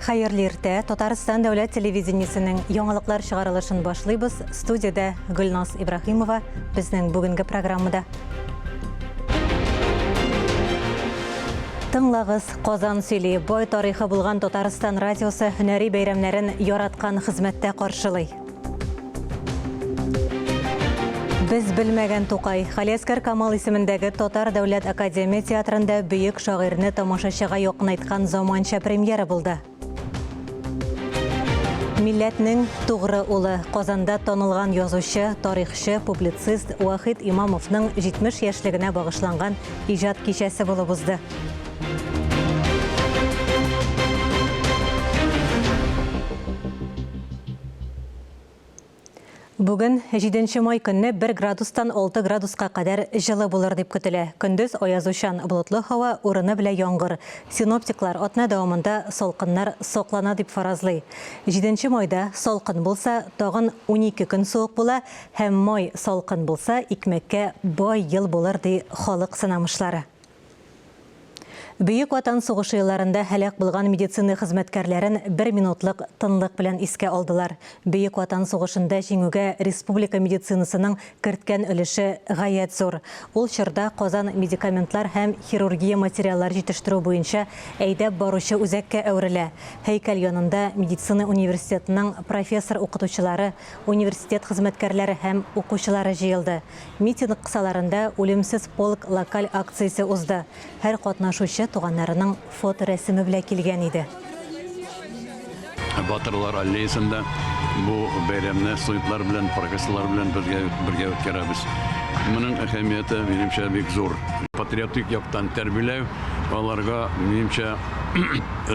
Хәерле иртә! Татарстан дәүләт телевидениесенең яңалыклар чыгарылышын башлыйбыз. Студиядә Гөлназ Ибраһимова. Безнең бүгенге программада. Тыңлагыз, Казан сөйли. Бай тарихы булган Татарстан радиосы һөнәри бәйрәмнәрен яраткан хезмәттә каршылый. Без белмәгән Тукай. Галиәсгар Камал исемендәге Татар дәүләт академия театрында бөек шагыйрьне тамашачыга якынайткан заманча премьера булды. Милләтнең тугры улы, Казанда танылган язучы, тарихчы, публицист Вахит Имамовның 70 яшьлегенә багышланган иҗат кичәсе булып узды. Бүген, 7 май көнне 1 градустан 6 градуска кадәр җылы булыр дип көтелә. Көндез аязучан болытлы һава, урыны белән яңгыр. Синоптиклар атна дәвамында салкыннар саклана дип фаразлый. 7 майда салкын булса, тагын 12 көн суык була һәм май салкын булса, икмәккә бай ел булыр, ди халык сынамышлары. Бөек Ватан сугышы елларында һәлак булган медицина хезмәткәрләрен бер минутлык тынлык белән искә алдылар. Бөек Ватан сугышында җиңүгә республика медицинасының керткән өлеше гаять зур. Ул чорда Казан медикаментлар һәм хирургия материаллар җитештерү буенча әйдәп баручы үзәккә әверелә. Һәйкәл янында медицина университетының профессор-укытучылары, университет хезмәткәрләре һәм укучылары җыелды. Митинг кысаларында Үлемсез полк локаль акциясе узды. Һәр катнашучы туганнарының фоторәсеме белән килгән иде. Батырлар аллеясында бу бәйрәмне студентлар белән, профессорлар белән бергә бергә үткәрәбез. Моның әһәмияте, минемчә, бик зур. Патриотик яктан тәрбияләү аларга, минемчә,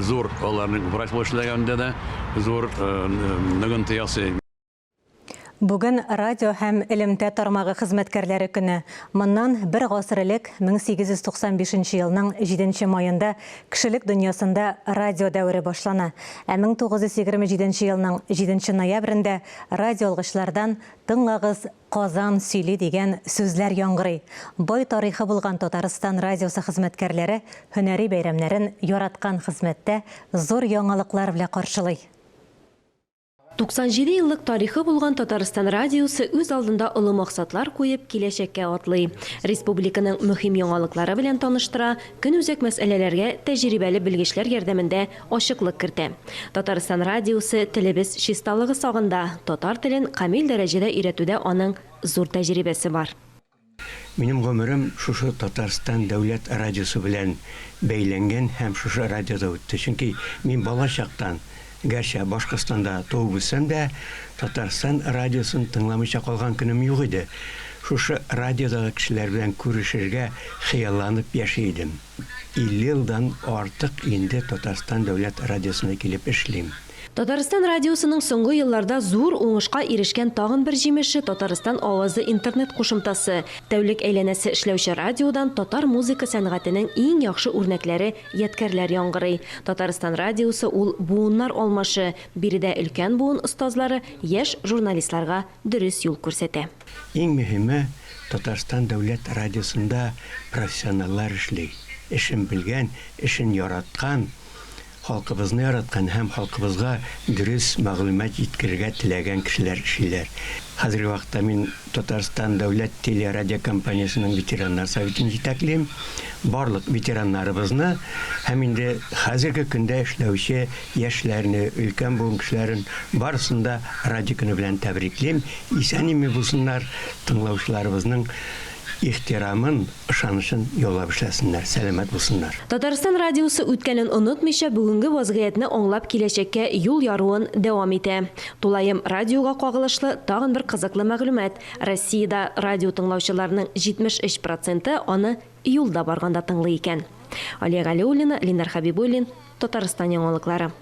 зур, аларның врач булып эшләгәндә дә зур ныгынты ясый. Бүген радио һәм элемтә тармагы хезмәткәрләре көне. Моннан бер гасыр элек, 1895 елның җиденче маенда кешелек дөньясында радио дәвере башлана. Ә 1927 елның җиденче ноябрендә радиоалгычлардан Тыңлагыз, Казан сөйли дигән сүзләр яңгырый. Бай тарихы булган Татарстан радиосы хезмәткәрләре һөнәри бәйрәмнәрен яраткан хезмәттә зур яңалыклар белән каршылый. 97 еллык тарихы булган Татарстан радиосы үз алдында олы максатлар куеп, киләчәккә атлый. Республиканың мөһим яңалыклары белән таныштыра, көнүзәк мәсьәләләргә тәҗрибәле белгечләр ярдәмендә ачыклык кертә. Татарстан радиосы телебез чисталыгы сагында, татар телен камил дәрәҗәдә өйрәтүдә аның зур тәҗрибәсе бар. Минем гомерем шушы Татарстан дәүләт радиосы белән бәйләнгән һәм шушы радиода үтте. Чөнки мин бала чактан, гәрчә Башкортстанда туып үссәм дә, Татарстан радиосын тыңламыйча калган көнем юк иде. Шушы радиодагы кешеләр белән күрешергә хыялланып яши идем. 50 елдан артык инде Татарстан дәүләт радиосында килеп эшлим. Татарстан радиосының соңгы елларда зур уңышка ирешкән тагын бер җимеше, Татарстан авазы интернет кушымтасы. Тәүлек әйләнәсе эшләүче радиодан татар музыка сәнгатенең иң яхшы үрнәкләре, ядкәрләр яңгырый. Татарстан радиосы ул буыннар алмашы, биредә өлкән буын остазлары яшь журналистларга дөрес юл күрсәтә. Иң мөһиме, Татарстан дәүләт радиосында профессионаллар эшли. Эшен белгән, эшен яраткан, Халкыбызны яраткан һәм халкыбызга дөрес мәгълүмат җиткерергә теләгән кешеләр эшлиләр. Хәзерге вакытта мин Татарстан дәүләт телерадиокомпаниясенең ветераннар советын җитәклим. Барлык ветераннарыбызны һәм инде хәзерге көндә эшләүче яшьләрне, өлкән буын кешеләрен барысын да радио көне белән тәбриклим. Исән-имин булсыннар, тыңлаучыларыбызның ихтирамын, ышанычын яулап эшләсеннәр, сәламәт булсыннар. Татарстан радиосы үткәнен онытмыйча, бүгенге вазгыятьне аңлап киләчәккә юл яруын дәвам итә. Тулаем радиога кагылышлы тагын бер кызыклы мәгълүмат, Россиядә радио тыңлаучыларның 73 проценты аны юлда барганда тыңлый икән. Алия Галиуллина, Ленар Хәбибуллин, Татарстан яңалыклары.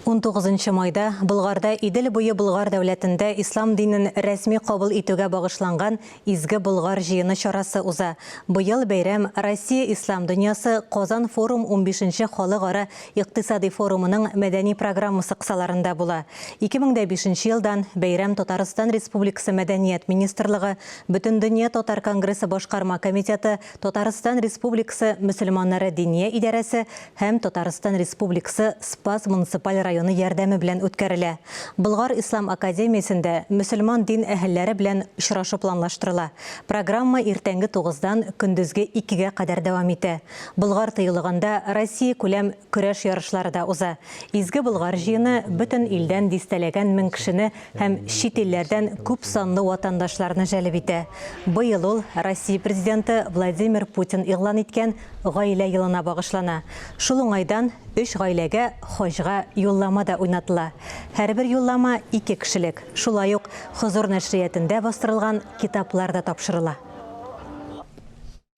Унтугызынчы майда Болгарда Идел буе Болгар дәүләтендә ислам динен рәсми кабул итүгә багышланган Изге Болгар җыены чарасы уза. Быел бәйрәм Россия ислам дөньясы Казан форум унбишенче халыкара икътисадый форумының мәдәни программасы кысаларында була. 2005 нче елдан бәйрәм Татарстан Республикасы Мәдәният министрлыгы, Бөтендөнья татар конгрессы башкарма комитеты, Татарстан Республикасы мөселманнары Диния идарәсе һәм Татарстан Республикасы Спас муниципаль районы ярдәме белән үткәрелә. Болгар ислам академиясендә мөселман дин әһелләре белән очрашу планлаштырыла. Программа иртәнге тугыздан көндезге икегә кадәр дәвам итә. Болгар тыюлыгында Россиякүләм көрәш ярышлары да уза. Изге Болгар җыены бөтен илдән дистәләгән мең кешене һәм чит илләрдән күп санлы ватандашларны җәлеп итә. Быел ул Россия Президенты Владимир Путин игълан иткән Гаилә елына багышлана. Шул уңайдан өч гаиләгә хаҗга юллама да уйнатыла. Һәрбер юллама ике кешелек. Шулай ук Хозур нәшриятендә бастырылган китаплар да тапшырыла.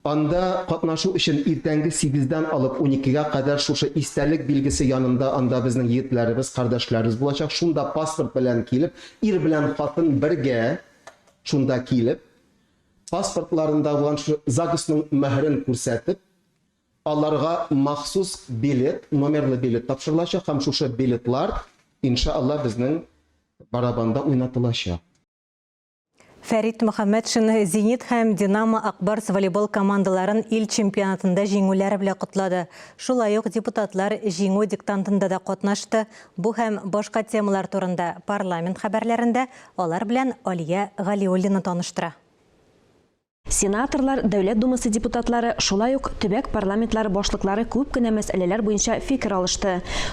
Анда катнашу өчен иртәнге сигездән алып уникегә кадәр шушы истәлек билгесе янында анда безнең егетләребез, кардәшләребез булачак. Шунда паспорт белән килеп, ир белән хатын бергә шунда килеп, паспортларында булган шушы ЗАГСның мөһерен күрсәтеп, аларга махсус билет, номерлы билет тапшырылачак һәм шушы билетлар, иншаАллаһ, безнең барабанда уйнатылачак. Фәрит Мөхәммәтшин Зенит һәм Динамо Ак Барс волейбол командаларын ил чемпионатында җиңүләре белән котлады. Шулай ук депутатлар Җиңү диктантында да катнашты. Бу һәм башка темалар турында парламент хәбәрләрендә алар белән Алия Галиуллина таныштыра. Сенаторлар, Дәүләт Думасы депутатлары, шулай ук төбәк парламентлары башлыклары күп кенә мәсьәләләр буенча фикер алышты.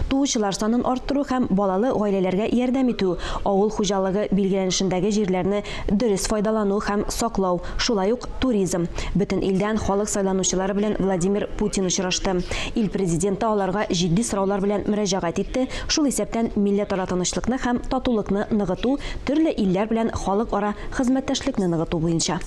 Туучылар санын арттыру һәм балалы гаиләләргә ярдәм итү, авыл хуҗалыгы билгеләнешендәге җирләрне дөрес файдалану һәм саклау, шулай ук туризм. Бөтен илдән халык сайланучылары белән Владимир Путин очрашты. Ил Президенты аларга җитди сораулар белән мөрәҗәгать итте, шул исәптән милләтара тынычлыкны һәм татулыкны ныгыту, төрле илләр белән халыкара хезмәттәшлекне ныгыту буенча.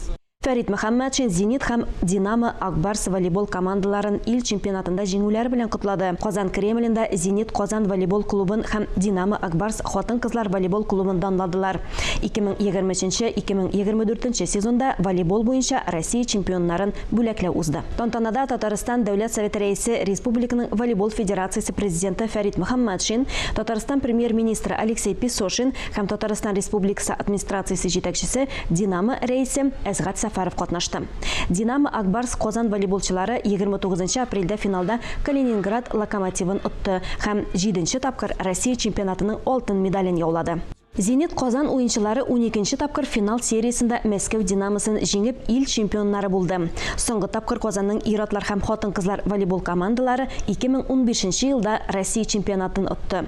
Фәрит Мөхәммәтшин Зенит һәм Динамо Ак Барс волейбол командаларын ил чемпионатында җиңүләре белән котлады. Казан Кремлендә Зенит Казан волейбол клубын һәм Динамо Ак Барс хатын-кызлар волейбол клубын данладылар. 2023 2024 сезонда волейбол буенча Россия чемпионнарын бүләкләү узды. Тантанада Татарстан Дәүләт Советы Рәисе, республиканың волейбол федерациясе президенты Фәрит Мөхәммәтшин, Татарстан Премьер-министры Алексей Песошин һәм Татарстан Республикасы администрациясе җитәкчесе, Динамо рәисе Әсгать Сәфәров катнашты. Динамо Ак Барс Казан волейболчылары 29 нчы апрельдә финалда Калининград Локомотивын отты һәм җиденче тапкыр Россия чемпионатының алтын медален яулады. Зенит Казан уенчылары уникенче тапкыр финал сериясендә Мәскәү Динамосын җиңеп ил чемпионнары булды. Соңгы тапкыр Казанның ир-атлар һәм хатын-кызлар волейбол командалары 2015 нче елда Россия чемпионатын отты.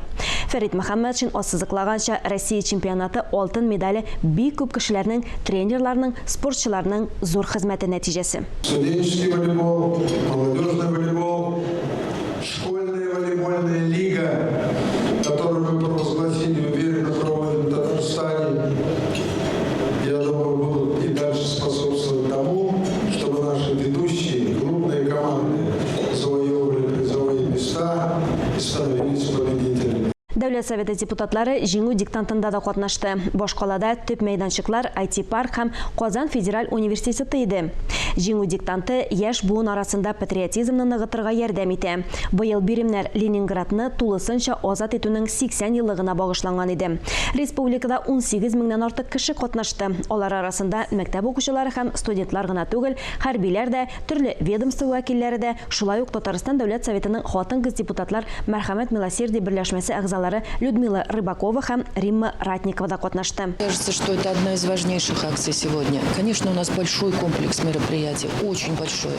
Фәрит Мөхәммәтшин ассызыклаганча, Россия чемпионаты алтын медале бик күп кешеләрнең, тренерларның, спортчыларның зур хезмәте нәтиҗәсе. Студенческий волейбол, молодежный волейбол, школьная волейбольная лига, которую мы провозгласили, уверенно проводим в Татарстане, я думаю, будут и дальше способствовать тому, чтобы наши ведущие клубные команды завоевывали призовые места и становились победителями. Дәүләт Советы депутатлары Җиңү диктантында да катнашты. Башкалада төп мәйданчыклар IT-парк һәм Казан федераль университеты иде. Җиңү диктанты яшь буын арасында патриотизмны ныгытырга ярдәм итә. Быел биремнәр Ленинградны тулысынча азат итүнең 80 еллыгына багышланган иде. Республикада 18 меңнән артык кеше катнашты. Алар арасында мәктәп укучылары һәм студентлар гына түгел, хәрбиләр дә, төрле ведомство вәкилләре дә, шулай ук Татарстан Дәүләт Советының хатын-кыз депутатлар Мәрхәмәт Милосердие берләшмәсе әгъзалары Людмила Рыбакова һәм Римма Ратникова да катнашты. Кажется, что это одна из важнейших акций сегодня. Конечно, у нас большой комплекс мероприятий, очень большой.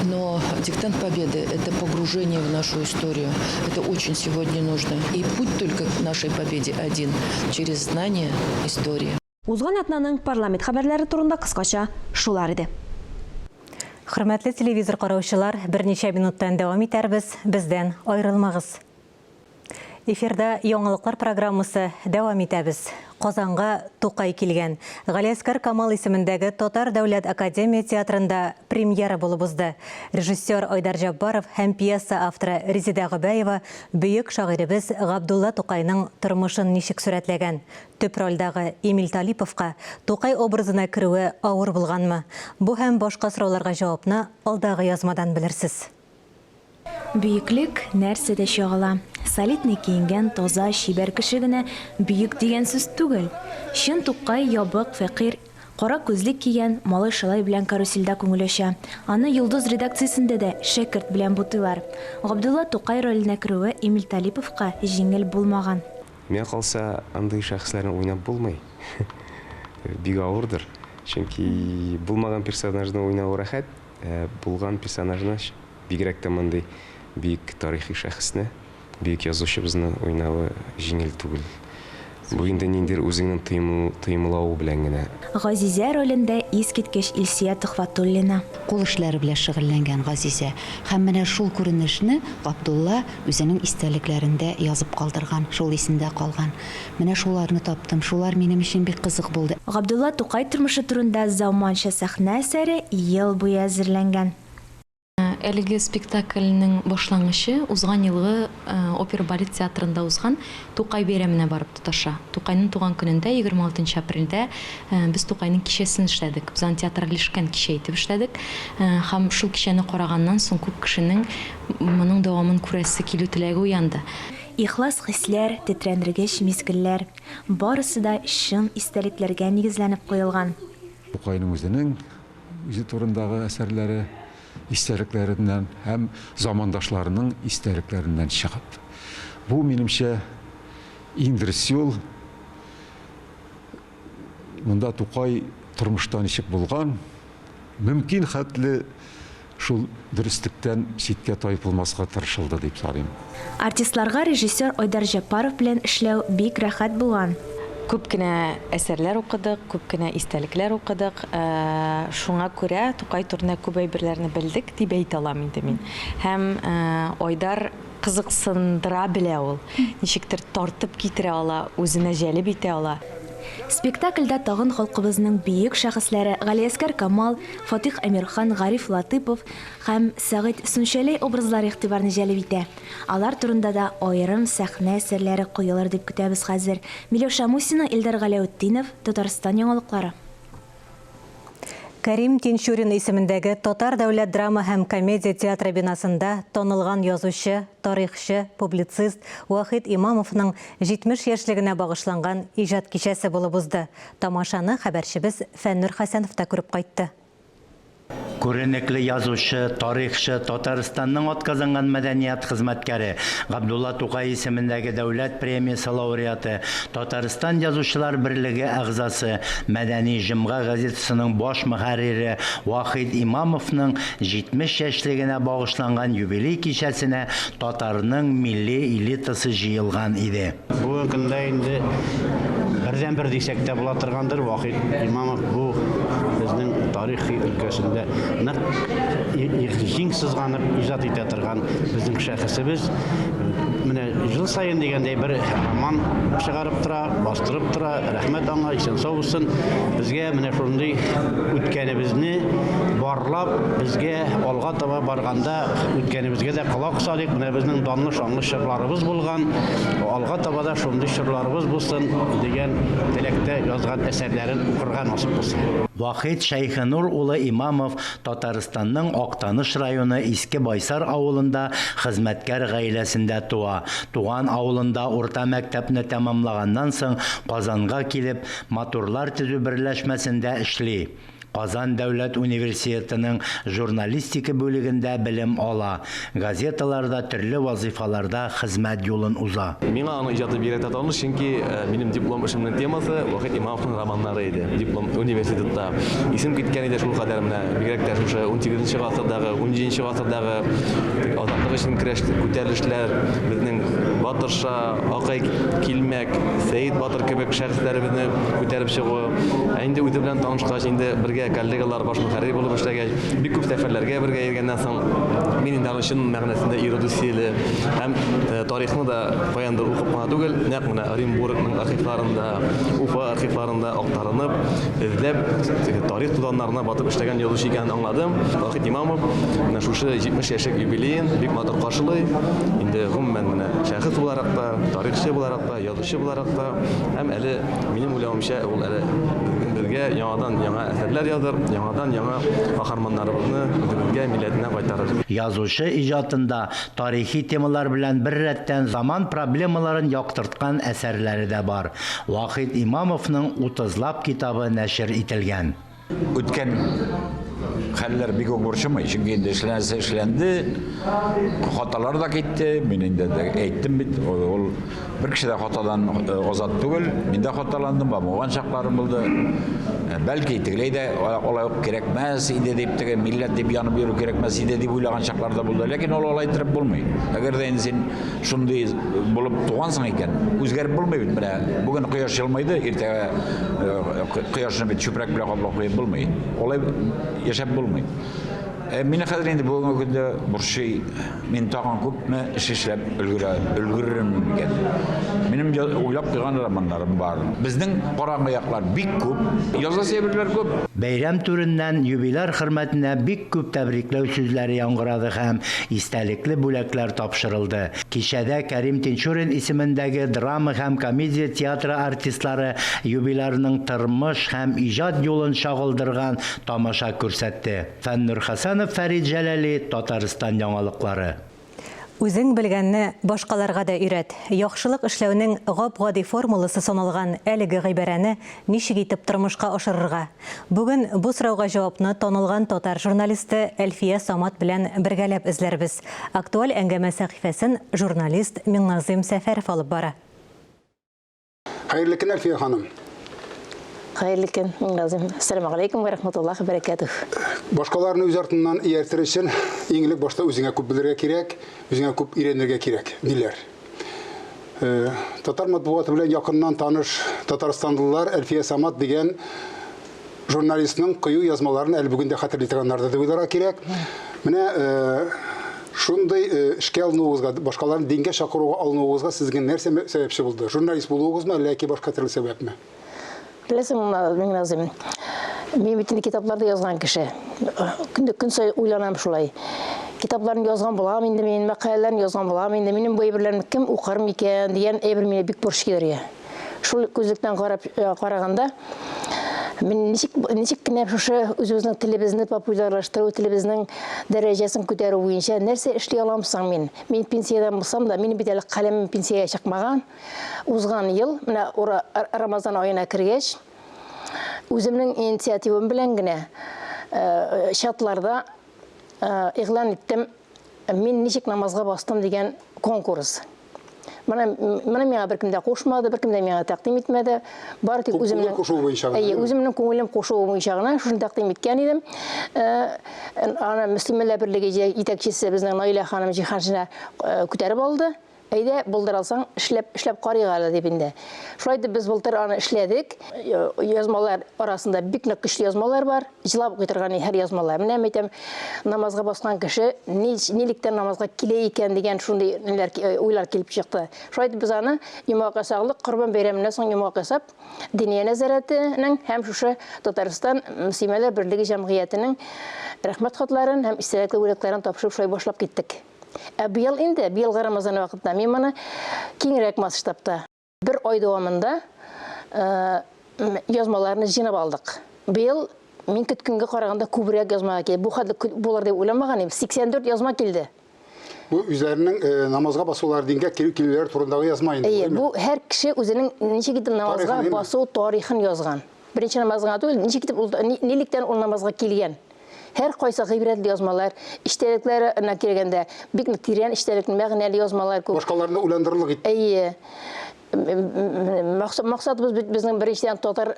Но диктант Победы – это погружение в нашу историю. Это очень сегодня нужно. И путь только к нашей победе один – через знание истории. Узган атнаның парламент хәбәрләре турында кыскача шулар иде. Хөрмәтле телевизор караучылар, берничә минуттан дәвам итәрбез, бездән аерылмагыз. Эфирда яңалыклар программасы дәвам итәбез. Казанга Тукай килгән. Галиәсгар Камал исемендәге Татар дәүләт академия театрында премьера булып узды. Режиссер Айдар Җаббаров һәм пьеса авторы Резеда Гобәева бөек шагыйребез Габдулла Тукайның тормышын ничек сурәтләгән? Төп рольдагы Эмиль Талиповка Тукай образына керүе авыр булганмы? Бу һәм башка сорауларга җавапны алдагы язмадан белерсез. Бөеклек нәрсәдә чагыла? Солидный киенгән, таза, чибәр кеше генә бөек дигән сүз түгел. Чын Тукай ябык, фәкыйрь, кара күзлек кигән малай-шалай белән карусельдә күңел ача. Аны Йолдыз редакциясендә дә шәкерт белән бутыйлар. Габдулла Тукай роленә керүе Эмиль Талиповка җиңел булмаган. Миңа калса, андый шәхесләрне уйнап булмый. Бик авырдыр. Чөнки булмаган персонажны уйнау рәхәт, ә булган персонажны, бигрәк тә мондый бөек тарихи шәхесне, бөек язучыбызны уйнавы җиңел түгел. Бу инде ниндидер үзеңнең тоемлавы белән генә. Газизә ролендә искиткеч Илсөя Төхвәтуллина. Кул эшләре белән шөгыльләнгән Газизә. Һәм менә шул күренешне Габдулла үзенең истәлекләрендә язып калдырган, шул исендә калган. Менә шуларны таптым, шулар минем өчен бик кызык булды. Габдулла Тукай тормышы турында заманча сәхнә әсәре ел буе әзерләнгән. Әлеге спектакльнең башлангычы узган елгы опера-балет театрында узган Тукай бәйрәменә барып тоташа. Тукайның туган көнендә, 26 нчы апрельдә без Тукайның кичәсен эшләдек. Без аны театральләшкән кичә итеп эшләдек. Һәм шул кичәне караганнан соң күп кешенең моның дәвамын күрәсе килү теләге уянды. Ихлас хисләр, тетрәндергеч мизгелләр, барысы да чын истәлекләргә нигезләнеп куелган. Тукайның үзенең үзе турындагы әсәрләре истәлекләреннән һәм замандашларының истәлекләреннән чыгып. Бу, минемчә, иң дөрес юл. Монда Тукай тормышта ничек булган, мөмкин хәтле шул дөреслектән читкә тайпылмаска тырышылды дип саныйм. Артистларга режиссер Айдар Җәппаров белән эшләү бик рәхәт булган. Күп кенә әсәрләр укыдык, күп кенә истәлекләр укыдык. Шуңа күрә Тукай турында күп әйберләрне белдек дип әйтә алам инде мин. Һәм Айдар кызыксындыра белә ул. Ничектер тартып китерә ала, үзенә җәлеп итә ала. Спектакльдә тагын халкыбызның бөек шәхесләре Галиәсгар Камал, Фатих Әмирхан, Гариф Латыпов һәм Сәгыйть Сүнчәләй образлары игътибарны җәлеп итә. Алар турында да аерым сәхнә әсәрләре куелыр дип көтәбез хәзер. Миләүшә Мусина, Илдар Галәүтдинов, Татарстан яңалыклары. Кәрим Тинчурин исемендәге Татар дәүләт драма һәм комедия театры бинасында танылган язучы, тарихчы, публицист Вахит Имамовның 70 яшьлегенә багышланган иҗат кичәсе булып узды. Тамашаны хәбәрчебез Фәннүр Хәсәнов та күреп кайтты. Күренекле язучы, тарихчы, Татарстанның атказанган мәдәният хезмәткәре, Габдулла Тукай исемендәге дәүләт премиясе лауреаты, Татарстан Язучылар берлеге әгъзасы, Мәдәни җомга газетасының баш мөхәррире Вахит Имамовның 70 яшьлегенә багышланган юбилей кичәсенә татарның милли элитасы җыелган иде. Бүгенге көндә инде бердәнбер дисәк тә була торгандыр, Вахит Имамов бу безнең тарихи өлкәсендә нык җиң сызганып иҗат итә торган безнең шәхесебез. Менә ел саен дигәндәй бер роман чыгарып тора, бастырып тора. Рәхмәт аңа, исән-сау булсын. Безгә менә шундый үткәнебезне барлап, безгә алга таба барганда үткәнебезгә дә колак салыйк. Менә безнең данлы шанлы чорларыбыз булган. Алга таба да шундый чорларыбыз булсын дигән теләктә язган әсәрләрен укырга насыйп булсын. Вахит Шәйхенур улы Имамов Татарстанның Актаныш районы Иске Байсар авылында хезмәткәр гаиләсендә туа. Туган авылында урта мәктәпне тәмамлаганнан соң Казанга килеп, Моторлар төзү берләшмәсендә эшли. Казан дәүләт университетының журналистика бүлегендә белем ала, газеталарда төрле вазыйфаларда хезмәт юлын уза. Миңа аның иҗаты бигрәк тә таныш, чөнки минем диплом эшемнең темасы Вахит Имамовның романнары иде. Диплом университетта. Исем киткән иде шулкадәр менә, бигрәк тә шушы унсигезенче гасырдагы, унҗиденче гасырдагы азатлык өчен көрәш, күтәрелешләр, безнең Батырша, Акай Килмәк, Сәет батыр кебек шәхесләребезне күтәреп чыгуы. Ә инде үзе белән танышкач, инде бергә коллегалар, баш мөхәррир булып эшләгәч, бик күп сәфәрләргә бергә йөргәннән соң, мин инде аның чын мәгънәсендә эрудицияле һәм тарихны да каяндыр укып кына түгел, нәкъ менә Оренбургның архивларында, Уфа архивларында актарынып, эзләп, тарих тузаннарына батып эшләгән язучы икәнен аңладым. Вахит Имамов менә шушы 70 яшьлек юбилеен бик матур каршылый. Инде гомумән менә шәхес буларак та, тарихчы буларак та, язучы буларак та һәм әле минем уйлавымча ул әле безгә яңадан яңа әсәрләр языр, яңадан яңа каһарманнарыбызны үзебезгә, милләтенә кайтарыр. Язучы иҗатында тарихи темалар белән беррәттән заман проблемаларын яктырткан әсәрләре дә бар. Вахит Имамовның утызлап китабы нәшер ителгән. Үткән хәлләр бик үк борчымый, чөнки инде эшләнәсе эшләнде, хаталар да китте. Мин инде әйттем бит, ул бер кеше дә хатадан э, азат түгел. Мин дә хаталандым, булган чакларым булды. Э, бәлки тегеләй дә алай ук кирәкмәс иде дип, теге милләт дип янып йөрү кирәкмәс иде дип уйлаган чаклар да булды. Ләкин ул алай иттереп булмый. Әгәр дә инде син Шундый булып тугансың икән, үзгәреп булмый бит менә. Бүген кояш елмайды, иртәгә э, кояшны бит чүпрәк белән каплап куеп булмый. Алай яшәп булмый. Э, мине хәзер инде бүгенге көндә борчый, мин тагын күпме эш эшләп өлгерә, өлгерермен микән? Минем уйлап куйган романнарым бар. Безнең караңгы яклар бик күп, язасы әйберләр күп. Бәйрәм түреннән юбиляр хөрмәтенә бик күп тәбрикләү сүзләре яңгырады һәм истәлекле бүләкләр тапшырылды. Кичәдә Кәрим Тинчурин исемендәге драма һәм комедия театры артистлары юбилярның тормыш һәм иҗат юлын чагылдырган тамаша күрсәтте. Фәннур Хәсәнов, Фәрит Җәләли, Татарстан яңалыклары. Үзең белгәнне башкаларга да өйрәт. Яхшылык эшләүнең гап-гади формуласы саналган әлеге гыйбарәне ничек итеп тормышка ашырырга? Бүген бу сорауга җавапны танылган татар журналисты Әлфия Самат белән бергәләп эзләрбез. Актуаль әңгәмә сәхифәсен журналист Миңназыйм Сәфәров алып бара. Хәерле көн, Әлфия ханым. Хәерле көн, Миңназым. Ассаламу алейкум ва рахматуллахи ва баракатух. Башкаларны үз артыннан ияртер өчен иң элек башта үзеңә күп белергә кирәк, үзеңә күп өйрәнергә кирәк, диләр. Э, татар матбугаты белән якыннан таныш татарстанлылар Әлфия Самат дигән журналистның кыю язмаларын әле бүген дә хәтерли торганнардыр дип уйларга кирәк. Менә э, шундый э, эшкә алынуыгызга, башкаларны дингә чакыруга алынуыгызга сезгә нәрсә сәбәпче булды? Журналист булуыгызмы, әллә яки башка төрле сәбәпме? Беләсеңме, Миңназым, мин бит инде китапларда язган кеше. Көндә көн саен уйланам шулай. Китапларны язган булам инде мин, мәкаләләрне язган булам инде. Минем бу әйберләрне кем укыр микән дигән әйбер мине бик борчый йөрия. Шул күзлектән карап э, караганда, мин ничек ничек кенә шушы үзебезнең телебезне популярлаштыру, телебезнең дәрәҗәсен күтәрү буенча нәрсә эшли алам соң мин? Мин пенсиядән булсам да, минем бит әле каләмем пенсиягә чыкмаган. Узган ел, менә Рамазан аена кергәч, үземнең инициативам белән генә э, чатларда э, игълан иттем Мин ничек намазга бастым дигән конкурс. Моны, моны миңа беркем дә кушмады, беркем дә миңа тәкъдим итмәде. Бары тик үземнең кушуы буенча гына. Әйе, үземнең күңелем кушуы буенча гына шуны тәкъдим иткән идем. Э, аны Мөслимәләр берлеге җитәкчесе безнең Наилә ханым Җиһаншина э, күтәреп алды. Әйдә, булдыра алсаң, эшләп, эшләп карыйк әле дип инде. Шулай итеп без былтыр аны эшләдек. Язмалар арасында бик нык көчле язмалар бар. Җылап укый торган һәр язмалар. Менә әйтәм, намазга баскан кеше ни, нилектән намазга килә икән дигән шундый ниләр, уйлар килеп чыкты. Шулай итеп без аны йомгак ясаглык, Корбан бәйрәменнән соң йомгак ясап, Диния нәзарәтенең һәм шушы Татарстан мөслимәләр берлеге җәмгыятенең рәхмәт хатларын һәм истәлекле бүләкләрен тапшырып шулай башлап киттек. Ә быел инде, быелгы Рамазан вакытында мин моны киңрәк масштабта бер ай дәвамында язмаларны җыйнап алдык. Быел мин көткәнгә караганда күбрәк язма килде. Бу хәтле булыр дип уйламаган идем. 84 язма килде. Бу үзләренең э, намазга басулары, дингә килү килүләре турындагы язма инде. Әйе, бу һәр кеше үзенең ничек итеп намазга басу тарихын язган. Беренче намаз гына түгел, ничек итеп ул нилектән ул намазга килгән. Һәркайсы гыйбрәтле язмалар, эчтәлекләренә килгәндә, бик нык тирән эчтәлекле, мәгънәле язмалар күп. Башкаларны уйландырырлык итеп. Әйе. Максатыбыз бит безнең беренчедән татар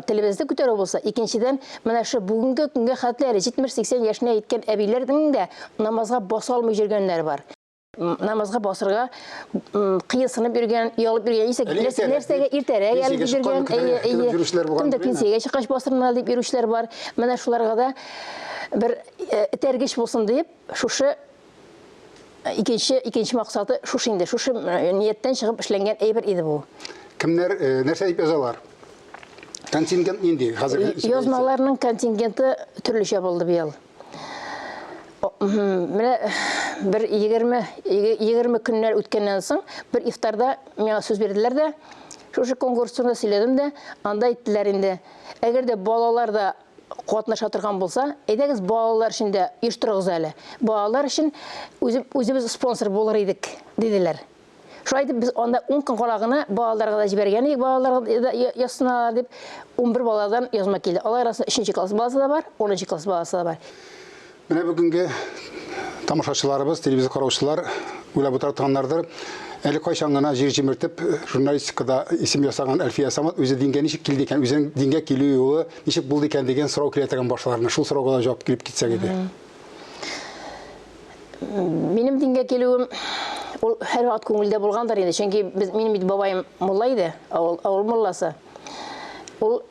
телебезне күтәрү булса, икенчедән, менә шул бүгенге көнгә хәтле әле 70-80 яшенә җиткән әбиләрнең дә намазга баса алмый йөргәннәре бар. Намазга басырга кыенсынып йөргән, оялып йөргән, исә нәрсәгә иртәрәк әле дип йөргән, әйе, әйе. Кемдер пенсиягә чыккач басырмын дип йөрүчеләр бар. Менә шуларга да бер э, этәргеч булсын дип, шушы э, икенче икенче максаты шушы инде, шушы э, нияттән чыгып эшләнгән әйбер иде бу. Кемнәр нәрсә дип язалар? Контингент нинди хәзер? Язмаларның контингенты төрлечә булды быел. Менә бер 20, 20 көннәр үткәннән соң, бер ифтарда миңа сүз бирделәр дә, шушы конкурс турында сөйләдем дә, анда әйттеләр инде, әгәр дә балалар да катнаша торган булса, әйдәгез балалар өчен дә оештырыгыз әле. Балалар өчен үзебез спонсор булыр идек, диделәр. Шулай итеп без анда 10 көн кала гына балаларга да җибәргән идек, балаларга да язсыналар дип, 11 баладан язма килде. Алар арасында 3 класс баласы да бар, 10 класс баласы да бар. Менә бүгенге тамашачыларыбыз, телевизор караучылар уйлап утыра торганнардыр. Әле кайчан гына җир җимертеп журналистикада исем ясаган Әлфия Самат үзе дингә ничек килде икән, үзенең дингә килү юлы ничек булды икән дигән сорау килә торган башларына. Шул сорауга да җавап килеп китсәк иде. Минем дингә килүем ул һәрвакыт күңелдә булгандыр инде, чөнки без, минем бит бабаем мулла иде, авыл, авыл мулласы. Ул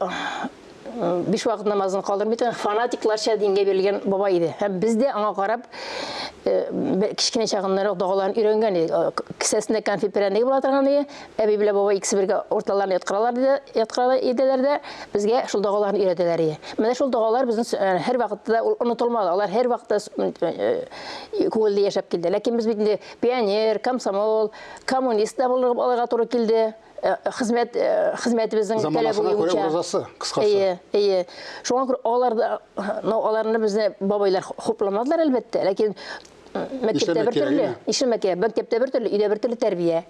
биш вакыт намазын калдырмый торган фанатикларча дингә бирелгән бабай иде. Һәм без дә аңа карап, кечкенә чагыннан ук догаларын өйрәнгән идек. Кесәсендә конфет прәннеге була торган иде. Әби белән бабай икесе бергә урталарына яткыралар иде, яткыра иделәр дә, безгә шул догаларны өйрәтәләр иде. Менә шул догалар безнең э, һәрвакытта да ул онытылмады. Алар һәрвакытта э, күңелдә яшәп килде. Ләкин без бит инде пионер, комсомол, коммунист та булып алырга туры килде. Э, хезмәт хезмәтебезнең таләбе буенча. Уразасы, кыскасы. Әйе, әйе. Шуңа күрә алар да, ну, аларны безне бабайлар хупламадылар, әлбәттә. Ләкин Мәктәптә бер төрле, нишләмәк кирәк? Мәктәптә бер төрле, өйдә бер төрле тәрбия.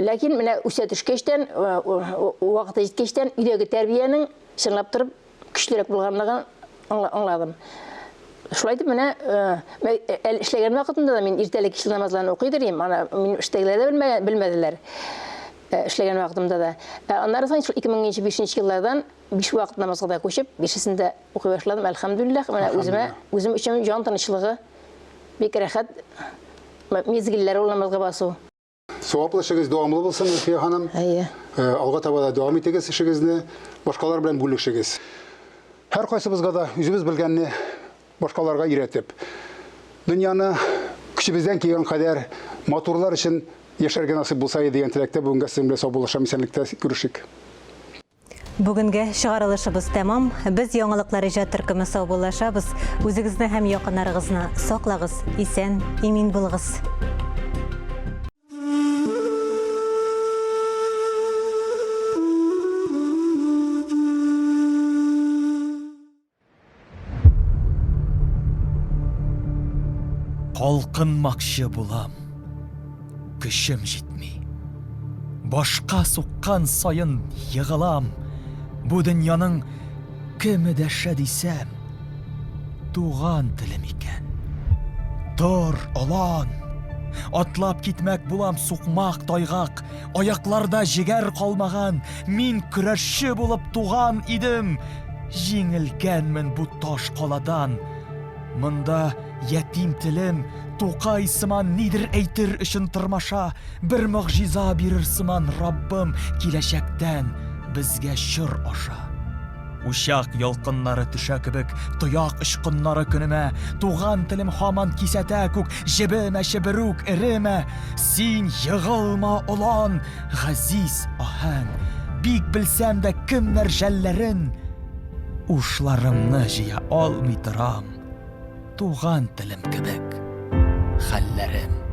Ләкин менә үсә төшкәчтән, вакыты җиткәчтән өйдәге тәрбиянең чынлап торып көчлерәк булганлыгын аңладым. Шулай итеп менә әле эшләгән вакытымда да мин иртәле кичле намазларны укыйдыр идем. Аны минем эштәгеләр дә белмәделәр. Эшләгән вакытымда да. Ә аннары соң шул 2005 еллардан биш вакыт намазга да күчеп, бишесен дә Укый башладым, әлхәмдүлилләһ, менә үземә, үзем өчен җан тынычлыгы, бик рәхәт мизгелләр ул намазга басу. Саваплы эшегез дәвамлы булсын, Әлфия ханым. Әйе. Алга таба да дәвам итегез эшегезне, башкалар белән бүлешегез. Һәркайсыбызга да үзебез белгәнне башкаларга өйрәтеп, дөньяны көчебездән килгән кадәр матурлар өчен яшәргә насыйп булса иде дигән теләктә бүгенгә сезнең белән саубуллашам, исәнлектә күрешик. Бүгенге чыгарылышыбыз тәмам. Без яңалыклар иҗат төркеме саубуллашабыз. Үзегезне һәм якыннарыгызны саклагыз, исән, имин булыгыз. Калкынмакчы булам, көчем җитми. Башка суккан саен егылам. Бу дөньяның кеме дәшә дисәм, туган телем икән. Тор, олан! Атлап китмәк булам сукмак тайгак, Аякларда җегәр калмаган, мин көрәшче булып туган идем. Җиңелгәнмен бу таш каладан. Монда ятим телем Тукай сыман нидер әйтер өчен тырмаша, бер могҗиза бирер сыман Раббым киләчәктән безгә чор аша. Учак ялкыннары төшә кебек, тояк очкыннары көнемә, туган телем һаман кисәтә күк, җебемә, чеберүк, эремә. Син егылма, олан, газиз аһәң. Бик белсәм дә кемнәр жәлләрен, ушларымны җыя алмый торам, туган телем кебек хәлләрем.